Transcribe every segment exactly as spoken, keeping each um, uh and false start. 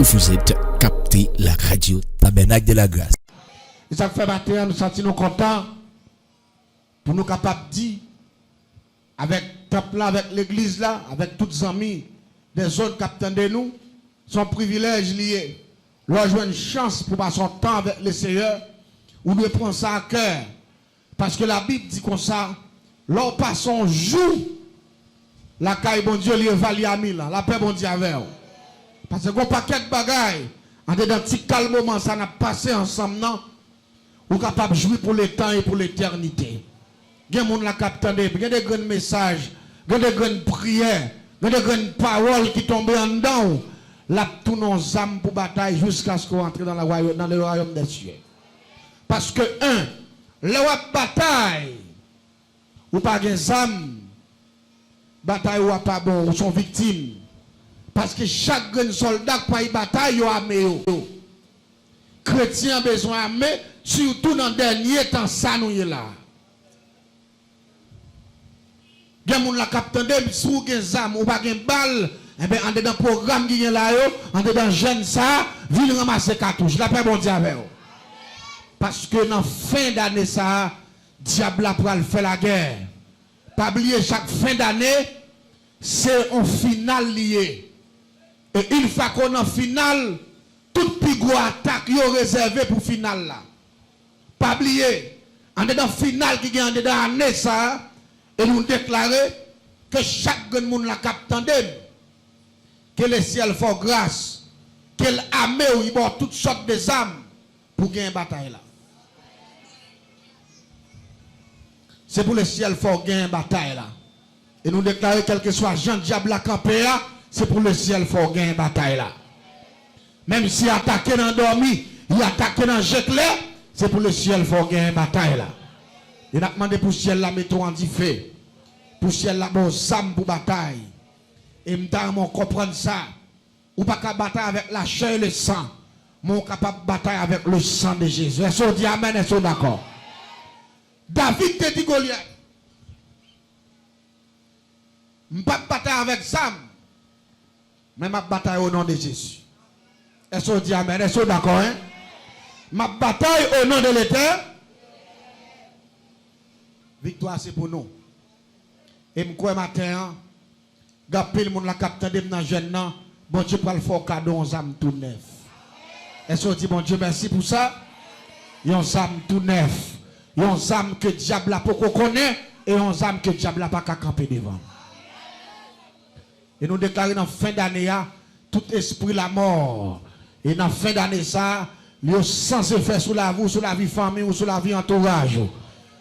Vous êtes capté la radio Tabernacle de la Grâce. E sa k fè maten an nou santi nou kontan pou nou kapab di avèk tanp la, avèk legliz la, avèk tout zanmi dè zòn k ap tande nou, se yon privilèj li ye. Lè w jwenn chans pou pase yon tan avèk Leseyè, ou dwe pran sa a kè. Paske Labib di konsa, lè w pase yon jou lakay Bondye, li evalye a mil an. Lapè Bondye avè w. Paske gen yon pakèt bagay andedan ti kal moman sa n ap pase ansanm nan, ou kapab jwi pou letan e pou letènite. Gen moun la k ap tande, gen de grenn mesaj, gen de grenn priyè, gen de grenn pawòl ki tonbe anndan w, l ap tounen yon zam pou batay jiskaske w antre nan le wayò-, nan le royaume des cieux. Paske, en, lè w ap batay, ou pa gen zam, batay ou a pa bon, ou se yon viktim. Paske chak grenn sòlda k pral batay, yo ame yo. Kretyen an bezwen ame, sitou nan dènye tan sa nou ye la. Gen moun la k ap tande m, si w gen zam, ou pa gen bal, enben, andedan pwogram ki gen la yo, andedan jèn sa a, vin ranmase katouch. Lapè Bondye avè w. Paske nan fen dane sa a, dyab la pral fè lagè. Pa bliye, chak fen dane, se yon final li ye. E yon fwa ke w nan final, tout pi gwo atak yo rezève pou final la. Pa bliye, andedan final ki gen andedan ane sa a, e nou deklare ke chak grenn moun la k ap tande m, ke Lesyèl fè w gras, ke l ame w, li ba w tout sòt de zam pou w genyen batay la. Se pou Lesyèl fè w genyen batay la. E nou deklare, kèlkeswa jan dyab la kanpe a, se pou Lesyèl fè w genyen batay la. Menm si atake nan dòmi, li atake nan je klè, se pou Lesyèl fè w genyen batay la. E n ap mande pou syèl la mete w an dife, pou syèl la ba w zam pou batay. E m ta renmen w konprann sa. Ou pa ka batay avèk lachè e lesan, men ou kapab batay avèk lesan de Jezi. Èske w di amèn? Èske w dakò? David te di Golyat, m p ap batay avèk zam, men m ap batay o non de Jezi. Èske w di amèn? Èske w dakò, en? M ap batay o non de Letè-, Viktwa se pou nou. E m kwè maten an, gen anpil moun la k ap tande m nan jèn nan, Bondye pral fè w kado yon zam tou nèf. Èske w di Bondye mèsi pou sa? Yon zam tou nèf. Yon zam ke dyab la poko konnen, e yon zam ke dyab la pa ka kanpe devan. E nou deklare nan fen dane a, tout espri lamò, e nan fen dane sa a, yo san efè sou lavi w, sou lavi fanmi w, sou lavi antouraj ou.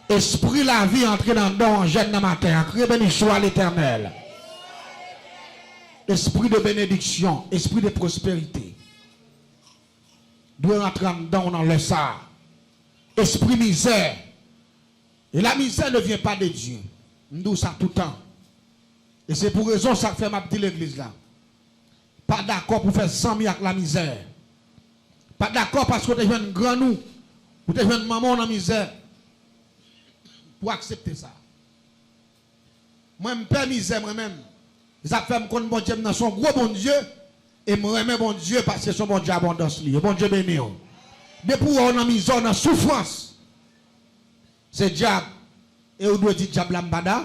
Espri lavi antre nan don jèn nan maten an. Kriye benediksyon a Letènèl. Espri de benediksyon, espri de prosperite dwe rantre anndan w nan lè sa a. Espri mizè, et la misère ne vient pas de Dieu. M di w sa toutan. E se pou rezon sa k fè m ap di legliz la, pa dakò pou fè zanmi ak lamizè. Pa dakò paske w te jwenn grann ou, ou te jwenn manman w nan mizè, pou w aksepte sa. Mwen, m pè mizè mwen menm. E sa k fè m konn Bondye m nan se yon gwo Bondye, e m renmen Bondye paske se yon Bondye abondans li ye. Bondye beni w. Depi w wè w nan mizè, w nan soufrans, se dyab. E ou dwe di dyab la, m pa da-,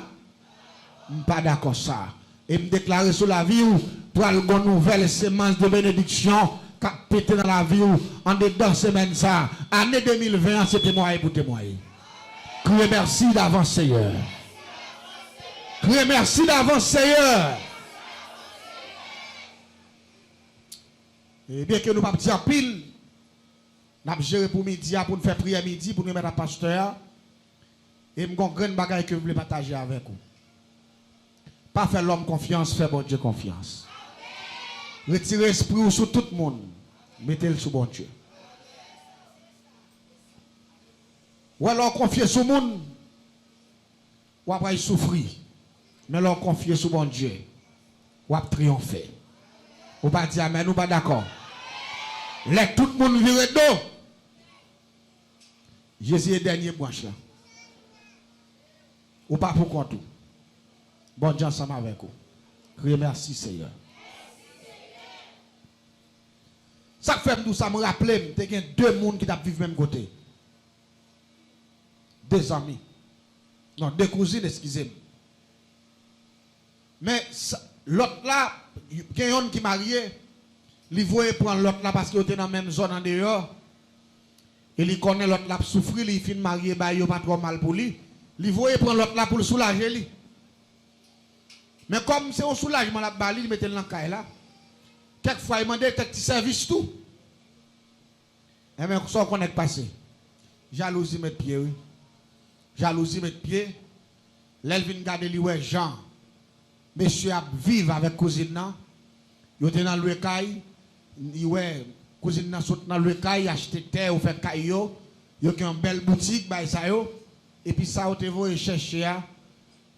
m pa dakò sa. E m deklare sou lavi w, pral gon nouvèl semans de benediksyon k ap pete nan lavi w andedan semèn sa. Ane de mil ven an, se temwaye pou temwaye. Kriye mèsi davans, Seyè. Kriye mèsi davans, Seyè. E byenke nou p ap di anpil, n ap jere pou midi a, pou n fè priyè midi, pou n remèt a pastè a. E m gon grenn bagay ke m vle pataje avèk ou. Pa fè lòm konfyans, fè Bondye konfyans. Retire espri w sou tout moun, mete l sou Bondye. Wè, lè w konfye sou moun, w ap pral soufri. Men lè w konfye sou Bondye, w ap triyonfe. Ou pa di amèn, ou pa dakò. Lè tout moun vire do, Jezi e dènye branch la. Ou pa pou kont ou. Bondye ansanm avèk ou. Kriye mèsi, Seyè. Sa k fè m di w sa, m raple m, te gen de moun ki t ap viv menm kote. De zanmi. Non, de kouzin, eskize m. Men, sa, lòt la, gen yonn ki marye, li voye pran lòt la paske yo te nan menm zòn andeyò. E li konnen lòt la ap soufri, li fin marye bay yo pa twò mal pou li. Li voye pran lòt la pou l soulaje li. Men kòm se yon soulajman l ap ba li, li mete l nan kay la. Kèk fwa, li mande kèk ti sèvis tou. Enben, sa w konnen k pase? Jalouzi met pye, wi. Jalouzi met pye. Lè l vin gade, li wè jan mesye ap viv avèk kouzin nan. Yo te nan lwe kay. Li wè kouzin nan sot nan lwe kay, achte tè, yo fè kay yo. Yo gen yon bèl boutik, bay sa yo. Epi sa yo te voye chèche a,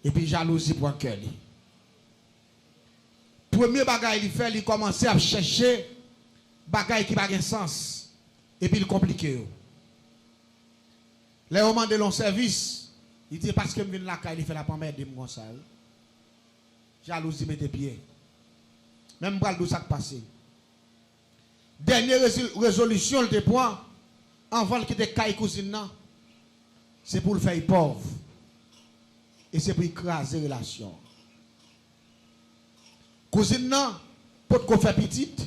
epi jalouzi pran kè li. Premye bagay li fè, li kòmanse ap chèche bagay ki pa gen sans, epi l konplike yo. Lè yo mande l yon sèvis, li di, "E paske m vin lakay li fè l ap anmède m konsa, wi." Jalouzi mete pye. Men m pral di w sa k pase. Dènye rezi-, rezolisyon l te pran anvan l kite kay kouzin nan, se pou l fè l pòv. E se pou l kraze relasyon an. Kouzin nan potko fè pitit.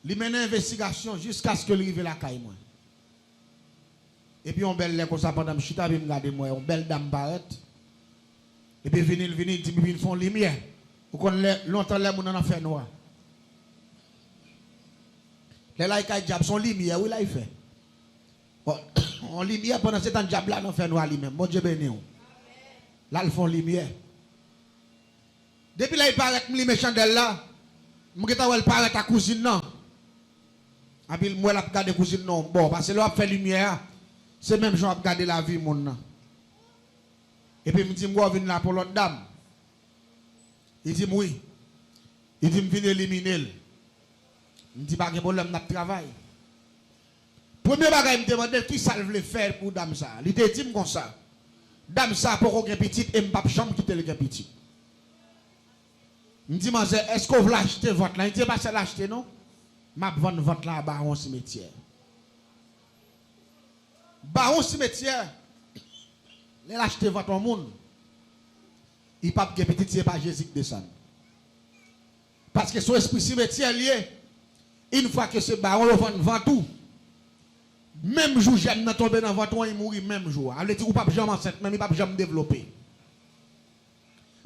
Li mennen envestigasyon jiskaske l rive lakay mwen. Epi yon bèl lè konsa, pandan m chita, epi m gade, m wè yon bèl dam parèt. Epi vini, l vini, l di m vin fè yon limyè. Ou konn lè, lontan lè moun nan nan fènwa. Lè l al kay dyab, se yon limyè, wi, l al fè. Bon, yon limyè, pandan se tan dyab la nan fènwa li menm. Bondye beni w. L al fè yon limyè. Depi lè l parèt, m limen chandèl la, m gentan wè l parèt ak kouzin nan. Epi m wè l ap gade kouzin nan yon bò. Paske lè w ap fè limyè a, se menm jan w ap gade lavi moun nan. Epi m di, "M wè w vin la pou lòt dam." Li di m, "Wi." Li di m, "Vin elimine l." M di, "Pa gen pwoblèm, n ap travay." Premye bagay m te mande l, "Kisa l vle fè pou dam sa a?" Li te di m konsa, "Dam sa a poko gen pitit e m p ap janm kite l gen pitit." M di, "Manzè, èske w vle achte vant lan?" Li di, "E pa sèl achte non. M ap vann vant lan a bawon simetyè." Bawon simetyè, lè l achte vant yon moun, li p ap gen pitit si se pa Jezi k desann. Paske se yon espri simetyè l ye. Yon fwa ke se bawon yo vann vant ou, menm jou jèm nan tonbe nan vant ou an, li mouri menm jou a. Sa vle di ou p ap janm ansent, menm li p ap janm devlope.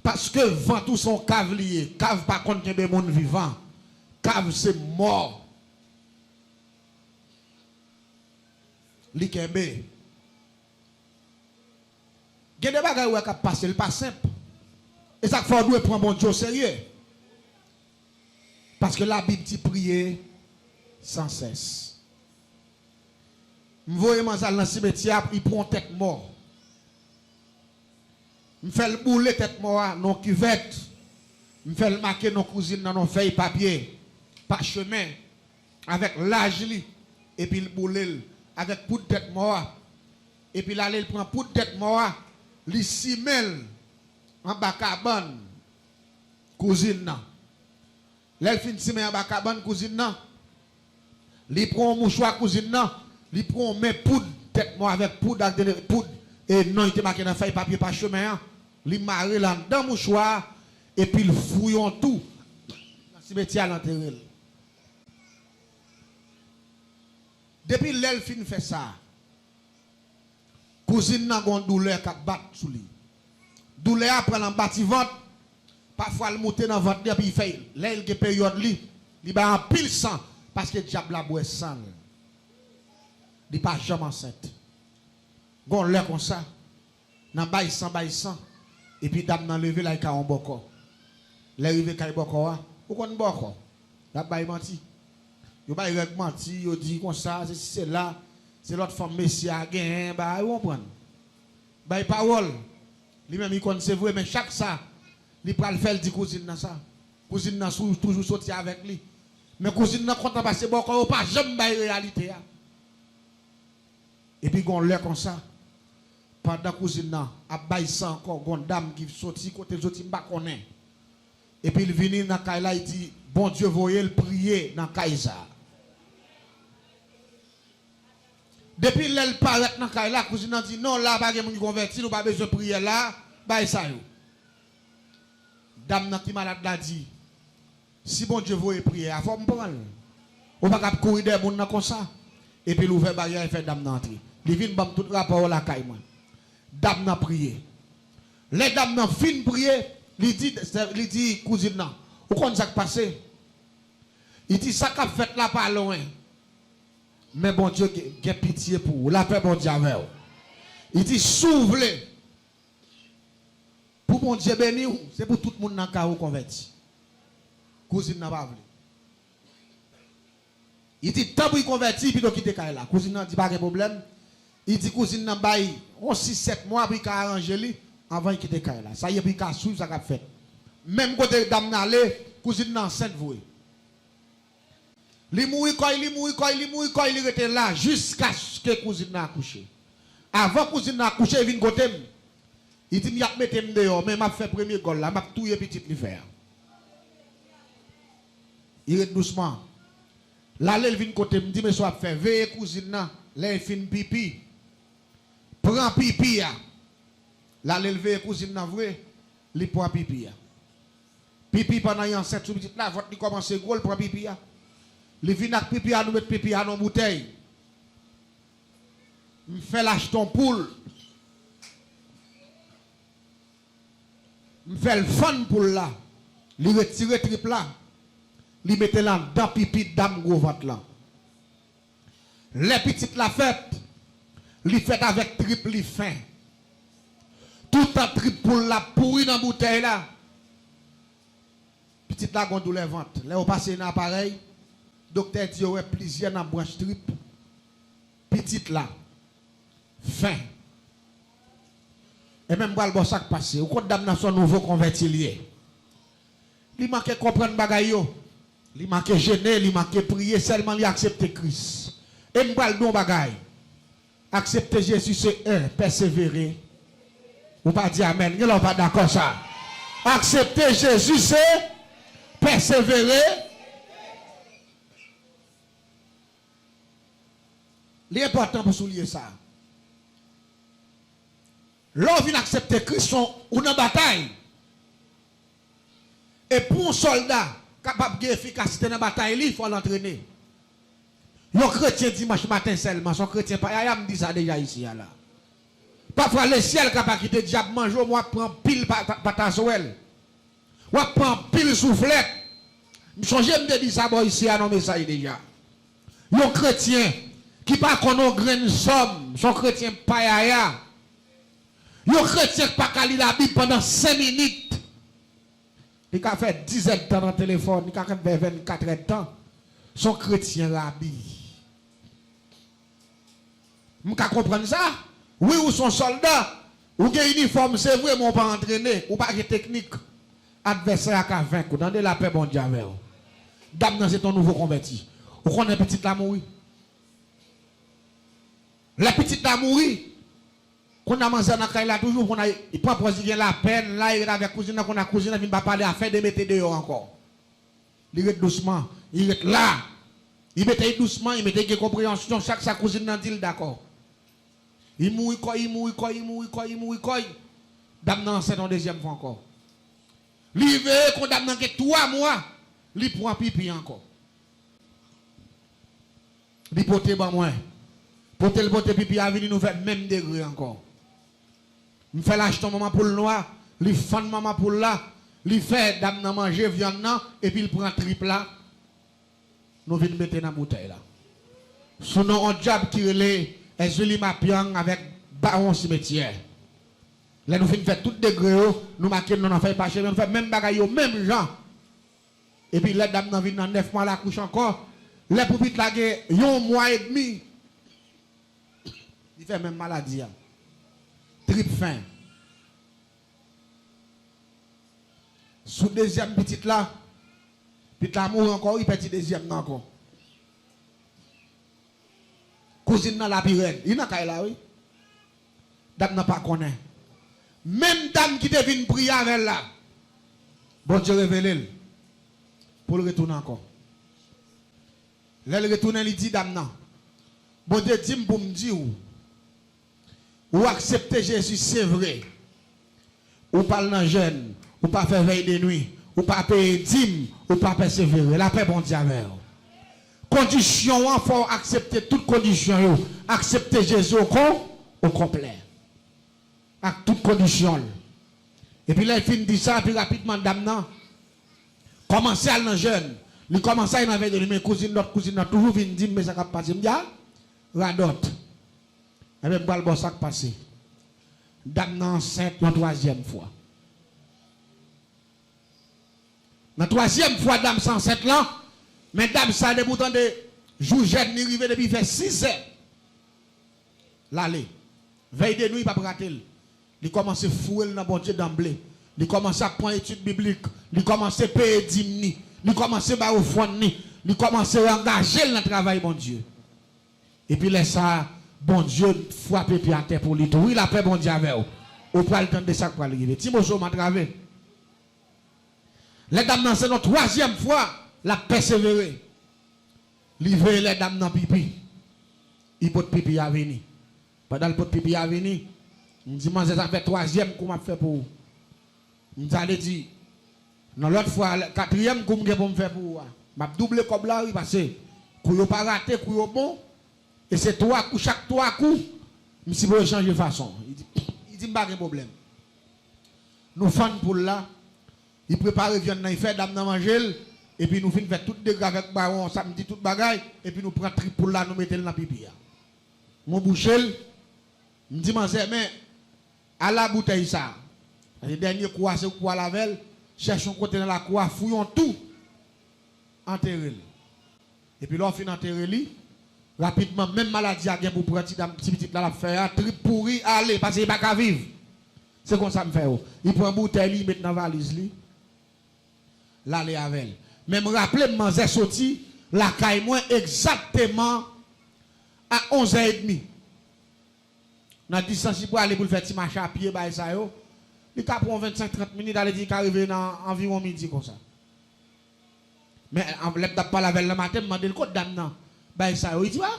Paske vant ou se yon kav li ye. Kav pa konn kenbe moun vivan. Kav se mò li kenbe. Gen de bagay ou wè k ap pase, li pa senp. E sa k fè w dwe pran Bondye oserye. Paske Labib di, "Priye san sès." M voye manzè al nan simetyè a, li pran yon tèt mò. M fè l boule tèt mò a nan yon kivèt. M fè l make non kouzin nan nan yon fèy papye, pachemen, avèk laj li, epi l boule l avèk poud tèt mò a. Epi l ale, l pran poud tèt mò a, li simen l anba kabann kouzin nan. Lè l fin simen anba kabann kouzin nan, li pran yon mouchwa kouzin nan, li pran yon men poud tèt mò avèk poud ak de poud e non li te make nan fèy papye pachemen an, li mare l anndan mouchwa a, epi l fouye yon tou nan simetyè a, l antere l. Depi lè l fin fè sa, kouzin nan gen yon doulè k ap bat sou li. Doulè a pran l anba ti vant, pafwa l moute nan vant li, epi l fè, lè l gen peryòd li, li bay anpil san, paske dyab la bwè san l. Li pa janm ansent. Gen yon lè konsa, nan bay san, bay san, epi dam nan leve l al kay yon bòkò. Lè rive kay bòkò a, ou konn bòkò, y ap bay manti. Yo bay règ manti, yo di konsa, sesi sela, se lòt fanm mesye a genyen, bagay, ou konprann. Bay pawòl, li menm li konn se vre, men chak sa, li pral fè l di kouzin nan sa. Kouzin nan sou, toujou soti avèk li. Men kouzin nan kontan paske bòkò yo pa janm bay reyalite a. Epi gen yon lè konsa, pandan kouzin nan ap bay san ankò, gen yon dam ki soti, kote l soti, m pa konnen. Epi l vini nan kay la, li di, Bondye voye l priye nan kay sa a. Depi lè l parèt nan kay la, kouzin nan di, "Non, la a pa gen moun ki konvèti, nou pa bezwen priyè la, bay sa yo." Dam nan ki malad la di, "Si Bondye voye priyè a, fò m pran l. Ou pa kab kouri dèyè moun nan konsa." Epi l ouvè baryè, l fè dam nan antre. Li vin ban m tout rapò yo lakay mwen. Dam nan priye. Lè dam nan fin priye, li di, li di kouzin nan, "Ou konn sa k pase?" Li di, "Sa k ap fèt la pa lwen. Men Bondye gen, gen pitye pou ou. Lapè Bondye avè w." Li di, "Si w vle pou Bondye beni w, se pou tout moun nan kay ou konvèti." Kouzin nan pa vle. Li di, "Tanpri konvèti, pito kite kay la." Kouzin nan di, "Pa gen pwoblèm." Li di kouzin nan bay yon sis sèt mwa pou li ka aranje li anvan li kite kay la. Sa ye pou li ka swiv sa k ap fèt. Menm kote dam nan ale, kouzin nan ansent vre. Li mouri kò'y, li mouri kò'y, li mouri kò'y, li rete la jiskaske kouzin nan akouche. Avan kouzin nan akouche, li vin kote m. Li di m y ap mete m deyò, men m ap fè premye gòl la, m ap touye pitit li fè a. Li ret dousman. L ale, l vin kote m, m di, "Mesye w ap fè, veye kouzin nan, lè l fin pipi, pran pipi a." L ale, l veye kouzin nan vre, li pran pipi a. Pipi pandan li ansent sou pitit la, vant li kòmanse gwo, l pran pipi a. Li vin ak pipi a, nou met pipi a nan boutèy. M fè l achte yon poul. M fè l fann poul la. Li retire trip la. Li mete l anndan pipi dam gwo vant lan. Lè pitit la fèt, li fèt avèk trip li fen. Toutan trip poul la pouri nan boutèy la. Pitit la gon doulè vant. Lè yo pase nan aparèy, doktè di yo wè plizyè nan branch trip pitit la fen. E men m pral ba w sa k pase. Ou konn dam nan se yon nouvo konvèti l ye. Li manke konprann bagay yo. Li manke jene, li manke priye, sèlman li aksepte Kris. E m pral di w yon bagay. Aksepte Jezi se en, pèsevere. Ou pa di amèn. Gen lè w pa dakò sa. Aksepte Jezi se pèsevere. Li enpòtan pou souliye sa. Lè w vin aksepte Kris, ou nan batay. E pou yon sòlda kapab gen efikasite nan batay li, fò l antrene. Yon kretyen dimanch maten sèlman, se yon kretyen payaya, m di sa deja isi a la. Pafwa lesyèl ka pa kite dyab manje w, men w ap pran anpil pa-, pa-, pataswèl. W ap pran anpil souflèt. M sonje m te di sa bò isi a nan mesaj deja. Yon kretyen ki pa konn yon grenn sòm, se yon kretyen payaya. Yon kretyen k pa ka li Labib pandan senk minit. Li ka fè diz èdtan nan telefòn, li ka fè vennkat èdtan. Se yon kretyen rabi. M ka konprann sa. Wi, ou se yon sòlda. Ou gen inifòm, se vre, men ou pa antrene. Ou pa gen teknik. Advèsè a ka venk ou. Tande, lapè Bondye avè w. Dam nan se te yon nouvo konvèti. Ou konnen pitit la mouri. Lè pitit la mouri, kounye a manzè nan kay la toujou, kounye a li pran pòz li gen lapèn, la li ret avèk kouzin nan, kounye a kouzin nan vin pa pale afè de mete deyò ankò. Li ret dousman, li ret la. Li mete li dousman, li mete li gen konpreyansyon, chak sa kouzin nan di l dakò. Li mouri kò'y, li mouri kò'y, li mouri kò'y, li mouri kò'y. Dam nan ansent yon dezyèm fwa ankò. Li veye kon dam nan gen twa mwa, li pran pipi ankò. Li pote ban mwen. Pote l pote pipi a vini, nou fè menm degre ankò. M fè l achte yon manman poul nwa, li fann manman poul la, li fè dam nan manje vyann nan, epi l pran trip la, nou vin mete nan boutèy la. Sou non yon dyab ki rele Èzili Mapyang avèk Bawon Simetyè. Lè nou fin fè tout degre yo, nou make non nan fèy pachemen, nou fè menm bagay yo, menm jan. Epi lè dam nan vin nan nèf mwa l akouche ankò, lè pou pitit la gen yon mwa edmi, li fè menm maladi a. Trip fen. Sou dezyèm pitit la, pitit la mouri ankò, wi, pèdi dezyèm nan ankò. Kouzin nan la pi rèd. Li nan kay la, wi. Dam nan pa konnen. Menm dam ki te vin priye avè l la, Bondye revele l. pou l retounen ankò. Lè l retounen, li di dam nan, Bondye di m pou m di w, ou aksepte Jezi, se vre. Ou pa al nan jèn, ou pa fè vèy de nwi, ou pa peye dim, ou pa pèsevere. Lapè Bondye avè w. Kondisyon an, fò w aksepte tout kondisyon yo. Aksepte Jezi o kon, o konplè. Ak tout kondisyon l. Epi lè l fin di sa, epi rapidman dam nan kòmanse al nan jèn. Li kòmanse al nan vèy de nwi, men kouzin lòt kouzin nan toujou vin di m, men sa k ap pase. M di, a, radòt. Enben, m pral ba w sa k pase. Dam nan ansent yon twazyèm fwa. Nan twazyèm fwa dam sa ansent lan, men dam sa depi w tande jou jèn li rive depi fè sizè. L ale. Vèy de nwi p ap rate l. Li kòmanse foure l nan Bondye danble. Li kòmanse ap pran etid biblik. Li kòmanse peye dim ni. Li kòmanse ba ofrann ni. Li kòmanse angaje l nan travay Bondye. Epi lè sa a, Bondye frape pye atè pou li tou. Wi, lapè Bondye avè w. Ou pral tande sa k pral rive. Ti moso m antrave. Lè dam nan ansent yon twazyèm fwa, l ap pèsevere. Li veye lè dam nan pipi. Li pot pipi a vini. Pandan l pot pipi a vini, m di manzè sa fè twazyèm kou m ap fè pou ou. M di ale di, nan lòt fwa, katriyèm kou m gen pou m fè pou ou a, m ap double kòb la wi, paske kou yo pa rate, kou yo bon. E se twa kou, chak twa kou, m sipoze chanje fason. Li di, li di m pa gen pwoblèm. Nou fann poul la, li prepare vyann nan, li fè dam nan manje l, epi nou fin fè tout dega avèk bawon, samdi, tout bagay, epi nou pran trip poul la, nou mete l nan pipi a. Nou bouche l, m di manzè, men, ala boutèy sa. Paske dènye kou a, se ou k pral avè l, chèche yon kote nan lakou a, fouye yon tou, antere l. Epi lè w fin antere li, rapidman, menm maladi a gen pou pran ti dam, ti pitit la l ap fè a, trip pouri, ale, paske li pa ka viv. Se konsa m fè yo. Li pran boutèy li, li met nan valiz li, l ale avè l. Men m raple m, manzè soti lakay mwen egzakteman a onz è edmi. Nan distans li prale pou l fè ti mache a pye, bagay sa yo, li ka pran yon vennsenk, trant minit, ale di li ka rive nan anviwon midi konsa. Men, an, lè m t ap pale avè l nan maten, m mande l kot dam nan, bagay sa yo. Li di, a,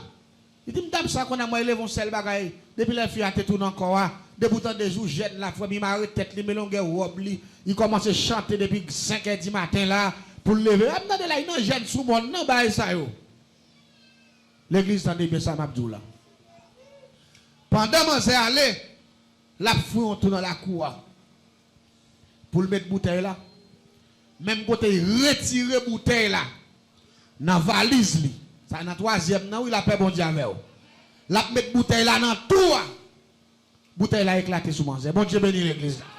li di m dam sa konn a mwen, li leve yon sèl bagay, depi lè fi a te tounen ankò a, depi w tande jou jèn la, frè m, li mare tèt li, men longè wòb li, li kòmanse chante depi senk è di maten la, pou l leve. A, m tande la, li nan jèn sou mòn nan, bagay sa yo. Legliz, tande byen sa m ap di w la. Pandan manzè ale, l ap foure yon tou nan lakou a pou l met boutèy la. Menm kote l retire boutèy la nan valiz li. Sa nan twazyèm nan, wi, lapè Bondye avè w. L ap met boutèy la nan tou a. Boutèy la eklate sou manzè. Bondye beni legliz la.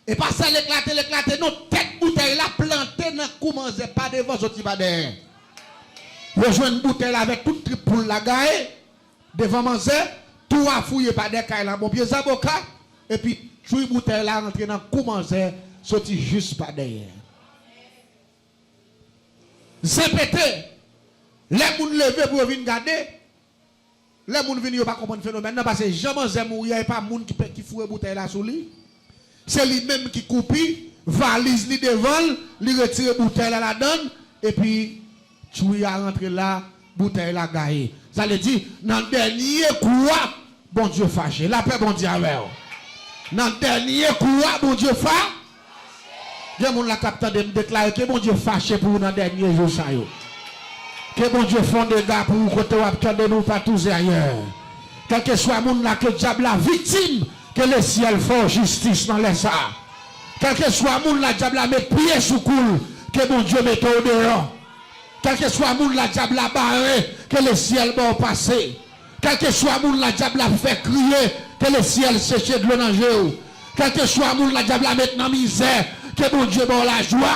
E pa sèl eklate l eklate, non, tèt boutèy la plante nan kou manzè, pa devan, soti pa dèyè. Yo jwenn boutèy la avèk tout trip poul la gaye devan manzè, tou a fouye pa dèyè kay la, bon pye zaboka, epi tchwi, boutèy la rantre nan kou manzè, soti jis pa dèyè. Zen pete, lè moun leve pou yo vin gade, lè moun vini, yo pa konprann fenomèn nan, paske jan manzè mouri a, e pa moun ki pè, ki foure boutèy la sou li. Se li menm ki koupi valiz li devan l, li retire boutèy la ladan l, epi tchwi a rantre la, boutèy la gaye. Sa vle di, nan dènye kou a, Bondye fache. Lapè Bondye avè w. Nan dènye kou a, Bondye fa-, Gen moun la k ap tande m deklare ke Bondye fache pou ou nan dènye jou sa yo. Ke Bondye fè yon dega pou ou kote w ap tande nou pa touze ayè. Kèlkeswa moun la ke dyab la viktim, ke lesyèl fè w jistis nan lè sa a. Kèlkeswa moun la dyab la met pye sou kou l, ke Bondye mete w deyò. Kèlkeswa moun la dyab la bare, ke lesyèl ba w pase. Kèlkeswa moun la dyab la fè kriye, ke lesyèl seche dlo nan je w. Kèlkeswa moun la dyab la met nan mizè, ke Bondye ba w lajwa.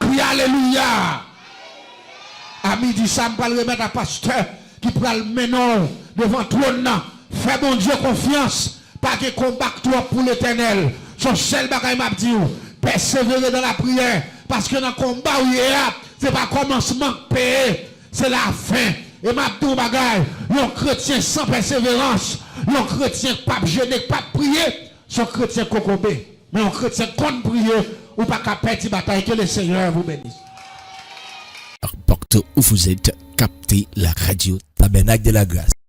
Kriye alelouya. A midi sa, m pral remèt a pastè ki pral mennen w devan twòn nan. Fè Bondye konfyans. Pa gen konba k twòp pou Letènèl. Se yon sèl bagay m ap di w, pèsevere nan lapriyè, paske nan konba w ye a, se pa kòmansman k peye, se lafen. E m ap di w yon bagay, yon kretyen san pèseverans, yon kretyen k p ap jene, k p ap priye, se yon kretyen kokobe. Men yon kretyen k konn priye, Ou pa ka pèdi batay. Que le Seigneur vous bénisse. Partout où vous êtes, captez la radio Tabernacle de la Grâce.